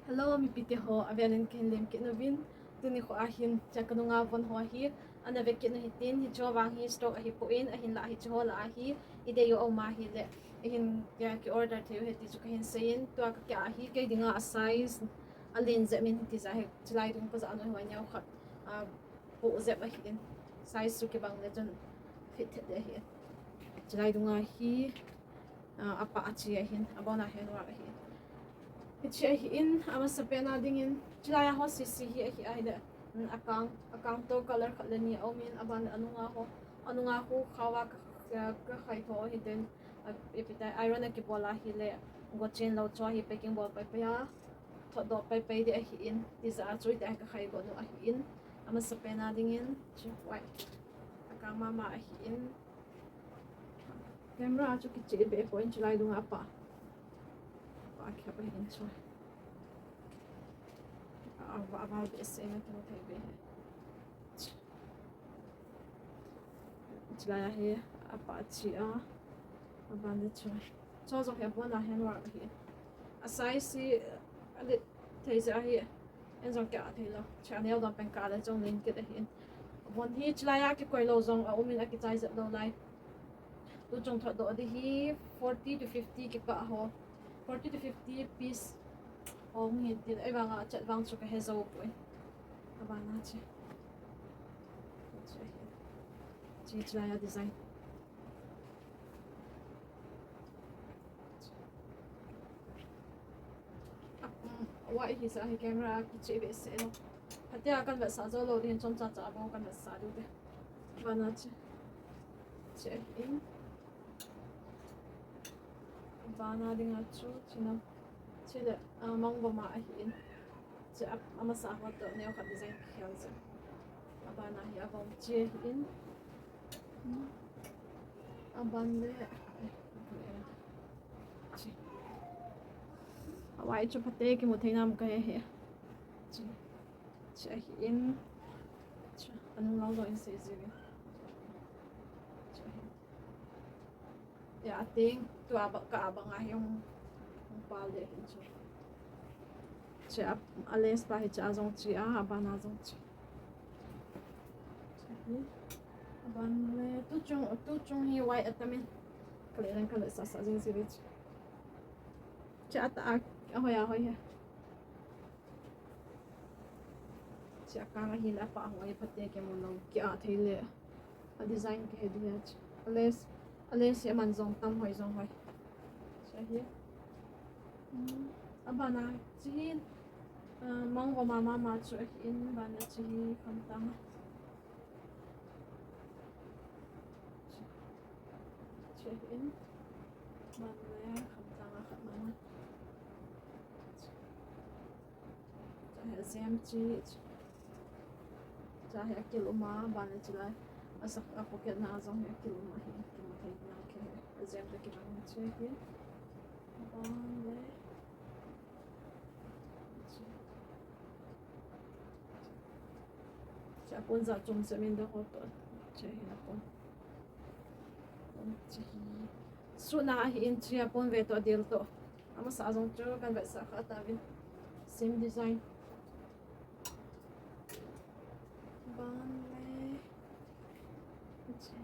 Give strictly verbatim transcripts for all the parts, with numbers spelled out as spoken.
Hello, mipite ho, avelin kahin lemkit nauvin. Tuni kho ahin, hiche kanunga von ho hi, ana vekit u hitin, hiche vang hi stock ahipon, ahinlah hiche ho lah a hi, idei u aum ahile, ihin, ya, ki order thei u ahi ti chu kahin seiyin, tua kakeh ahi, kei dinga a size, alen jep in hiti jeh ahi, chulai dung kajah nau hi neokhat, ah, poh jep ahin, size chu kibang le chun fit thet ding ahin. Chulai dunga hi, ah, apah a che ahin, abona handwork ahin. Hiche ahin, amasapen a dingin, chulai a ho sese hi ahi ahile, mm, akang, akang toh color khat le ni aumin, aban le anunga ho, anunga khu khao a ka, ka, kakhai tho hiten, a, ipi ti, iron a kibol ahile, go chen lou chu hi packing bol pai pai a, thotdoh pai pai ding ahin, tijeh a chu hiti a kakhai got u ahin, amasapen a dingin, chu white, akang mama ahin. Camera chu kicheh be poi, chulai dunga apah. Apah khep ahin chu. A, a, aval behseh in akimu thei be. Chulai a hi apah che a. Aban le chu. Chu jong hi abona handwork ahi. A size hi alet thei jeh ahi. Eng jong kah thei lou. Channel dom pen kah le jong len kit ahin. Von hi chulai a kikoi lou jong aumin, akichai jep lou lai. Tuchung thotdoh ding hi forty to fifty kikah ho. Forty to fifty piece hung hin tin, ahivanga achat vang chu kahe jou poi. Abana che. Che, che chulai a design. Wa hi sa hi camera kicheh behseh lou. Phatea kan vetsah jou lou ding, chomcha cha a bou kan vetsah diu te. Abana che. Che ahin. Abana dinga chu, china. Chule, ah, mangvoma ahin. Che a, amasa ho toh neokhat design kikhel jeh. Abana hi avom che ahin. Hmm. Aban le, ai, che. Awai chu phate kimu thei nam kahe he. Che. Che ahin. Che. Anung lang jong in sei jiuvin. Che ahin. Ya, ateng, tua ba, kah banga hi hung, hung pal ding ahin chu. Che a, a lace pa hi che a jong che a, abana jong che. Che hi. Aban le, tuchung, tuchung hi white atamin. Kale lang kale sa sa jing jiuve che. Che ata a, ahoi ahoi he. Che akang ahin, apah hung ahi, phate kimu lou, kia thei le. A design kahe ding ahi. A lace, a lace hi aman jong tam, hoi jong hoi. Che hi. Hmm, abana, che hi, ah, mangvoma mama chu ahin, abana che hi khamtang a. Che, che ahin, abana khamtang a khat mama. Che hi a jem che, che hi a kil um a, abana chulai. A sak a pocket na a jong hi a kil um ahi, kimu thei na ke. A jem le kibang che hi. Abana. Che. Che apon ja chom se min da ho to. Che hi apon. Che hi. Suna ahin, che apon ve to, adel to. Amasa jong chu kan vetsah kha tauvin. Same design. Abana le. Che.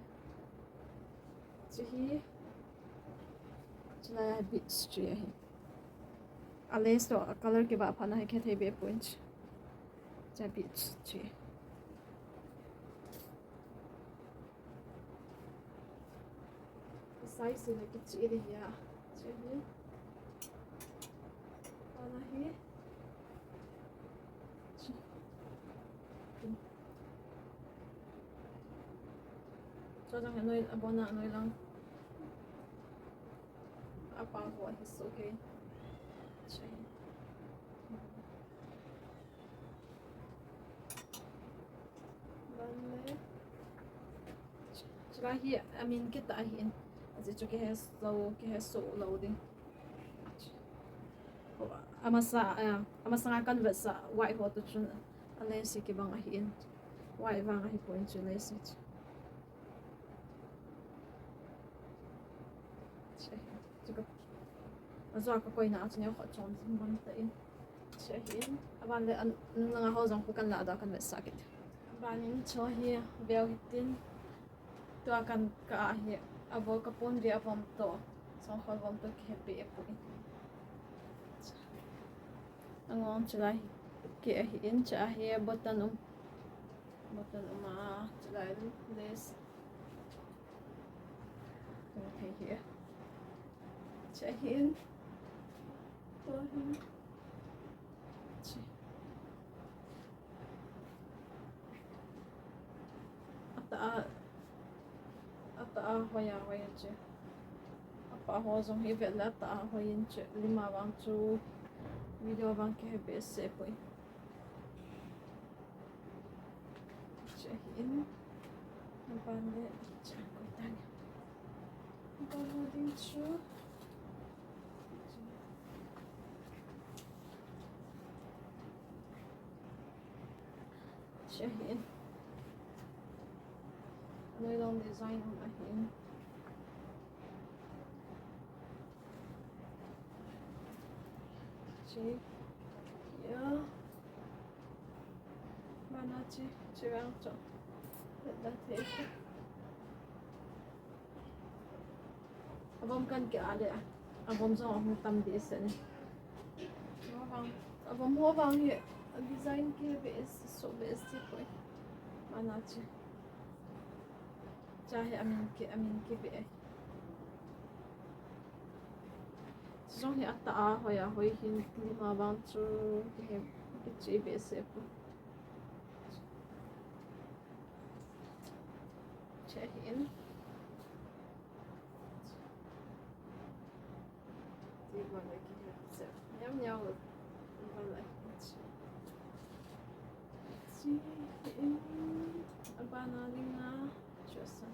Che hi. Chulai a beads che ahi. A lace to, a color kibah phat na hi khe thei be poi. Che beads che. Size le kicheh ding ahi. Che hi. Abana hi. Chu jong hi anoi, abona anoi lang. Apa ho hi so ke. Che. Abana le. Chulai hi amin kit ahin. Ajeh chu kihe so, kihe so lou ding. Amasa, ah, amasanga kan vetsah white ho to chun a lace kibang ahin. White vang ahi poi chu lace chu. Che, chu ka, ajeh a ka koina a chu neo khat chom jing bon ta in. Hiche ahin, aban le an, nanga ho jong khu kan la da kan vetsah kit. Aban in chu hi veu hitin. Tua kan ka a hi, abo ka pon ve avom to. Songkhol vom to kihe be e pu in. Angong chulai hi, ke ahin, cha hi button um. Button um a, chulai lace. Kan thei hi. Cha hin. Tua hin. Chi. Ata a, ata a hoi a hoi a chi. Apa ho jong hi vet le ata a hoi in chi. Lima vang chu video vang kihe be se poi. Chi hin. Aban le chi koi ta ni. Aban le ding chu. Chi ahin. Noi long design um ahin. Chi. Ya. Mana chi, chi vang cho. Let that take. Avom kan ke ale. Avom jong ahung tam di se ni. Avom, avom ho vang hi design ke be se, so be se koi. Mana chi. Cha hi amin ke, amin ke be. Jong hi ata a hoi a hoi hin lima vang chu ke he ke chi be se pu. Chi hin. Ti ba le ki ha se. Nyam nyam. Ba le. Chi. Chi. Abana ding na. Chusa.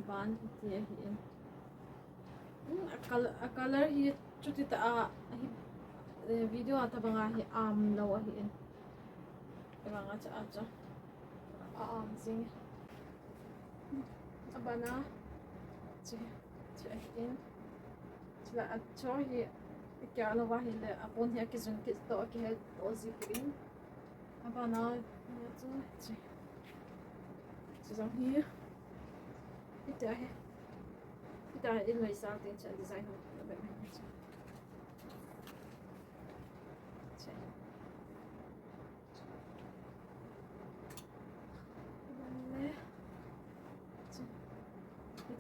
Ban hi ti ahi in. Hmm, a col-, a color hi chuti ta a, hi, eh, video a tabang a hi am lo ahi in. Tabang a cha a cha. A am jing. Abana. Chi, chi ahi in. Chila a cho hi, kya lo va hi le, a pon hi a kijun kit to, a kihel to ji in. Abana, ya chu, chi. Chi jong hi. Ita hi. Ita hi in lei sa te cha design ho. Abe mai chi. Chi. Chi.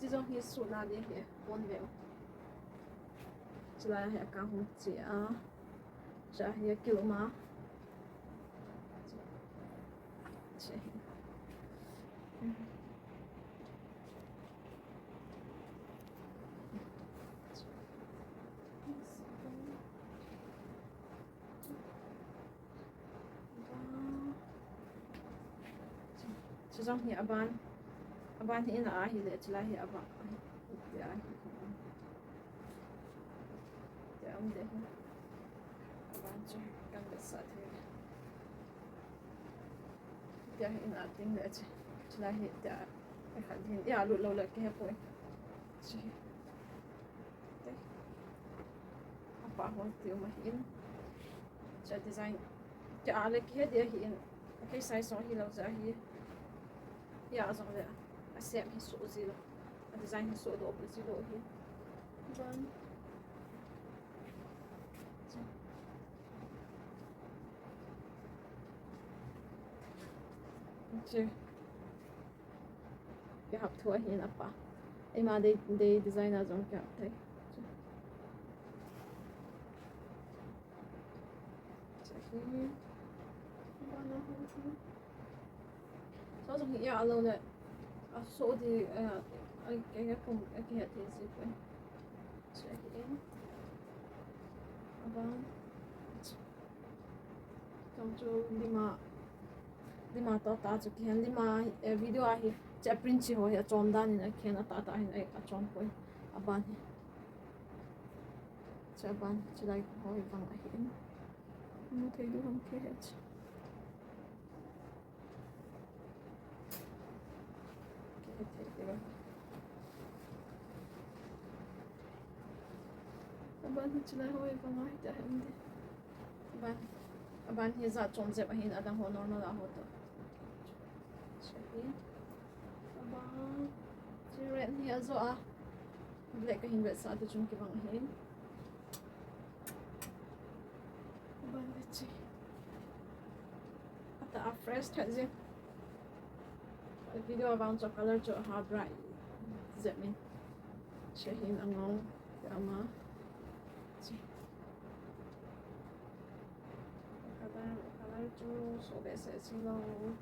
Chi jong hi su na de hi. Pon ve. Chulai hi a ka hung chi a. Cha hi a kil ma. Chi. Chi jong hi aban. Aban hi in a hi le chulai hi aban. Ti a hi. Ti a um de hi. Aban chu kan be sa the. Ti a hi in a ting le chi. Chulai hi ti a. Khat hin ya lu lo le ke poi. Chi. Te. Apa ho ti um ahi in. Cha design. Cha ale kihe dia hi in. Kei size so hi lo ja hi. Ya jong le. A shape hi so ji lo. A design hi so do ji lo hi. Bon. Chi. Kihap thou ahin apa. Eima dei, dei design a jong kihap thei. So jong hi ya lo le. A so di, eh, a, a, a kum, a kihet thei ji poi. Chi ahi in. Abang. Chong chu lima. Lima to ta chu kihen lima, eh, video a hi. Cha print chi ho hi a chom dan in a kihen a ta ta hin a, a chom poi. Aban hi. Cha ban, chulai ho hi bang ahi in. Mu thei du ham ke he chi. Aban hi chulai ho hi vang ahi ta hem de. Aban, aban hi jat chom jep ahin, adang ho normal a ho toh. Chehi. Aban, chi red hi ajo a. Black kahin vetsah a, tu chung kivang ahin. Aban le chi. Atah a fresh tah jeng. Video a vang chu color chu ha bright jep in. Chehin angong. Ama. Chi. Color, color chu so behseh chi lou.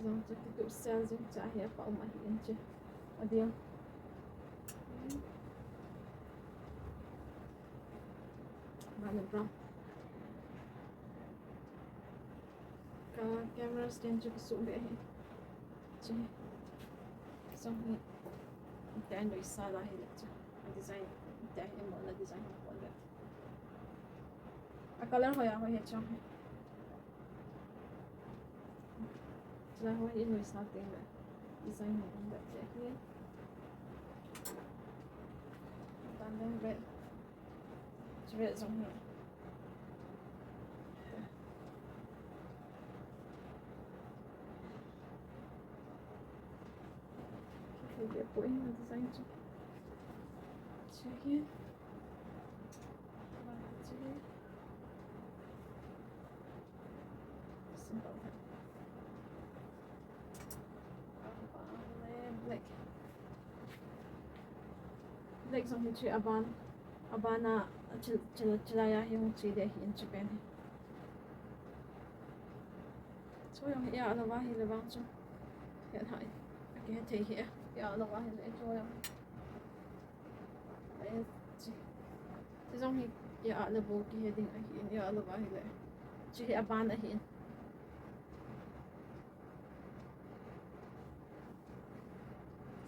Jong chu kitup sel jing cha hi apa um ahi in chi. Adiang. Bana brown. Ka camera stand chu kisum be ahi. Chi. Song hi. Ita en doi sa la hi le chu. Design. Ita hi mo na design mo le. A color ho ya ho he chong he. Chula ho hi noi sa teng le. Design ho le che hi. Tan le red. Red jong hi. Kei le poi na design chu. Che hi. Che hi. Simple. Black. Black jong hi chu aban. Aban a, a chil, chil, chilai a hi hung chi de hi in chu pen hi. Chu jong hi a lou va hi le vang chu. Hi a hai. A kihe thei hi a. Hi a lou va hi le chu jong. Ai, chi. Chi jong hi, ya le bo kihe ding ahi in, ya le ba hi le. Chi hi aban ahi in.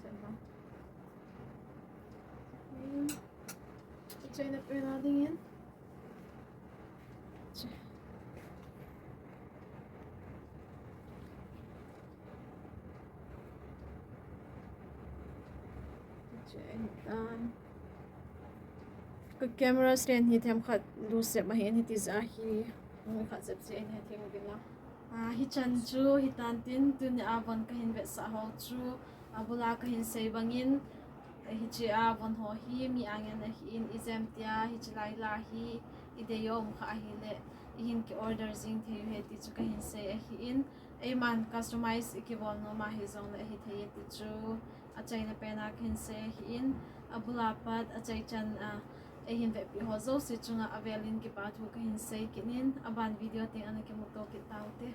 Chang ba. Hmm. Chi chai na pe na ding in. Che. Che, hitan. Ka camera stand hi themkhat loose jep ahi in, hiti ja hi. Hung khat jep che in he theng uvin lang. Ah, hichan chu, hitan tin, tuni a von kahin vetsah ho chu, abul a kahin sei bangin, hiche a von ho hi mi angen ahi in, ijem tia, hiche lai la hi, idei um kha ahile, ihin ki order jing thei u ahi ti chu kahin sei ahi in, eiman customize ikibol nom ahi jongle ahi thei e ti chu, achaina pen a kahin sei ahi in, abul a pat, achaichan a, eihin vepeh ho jouse chunga avel in kipa thu kahin sei kit in, aban video teng ana kimuto kit taute.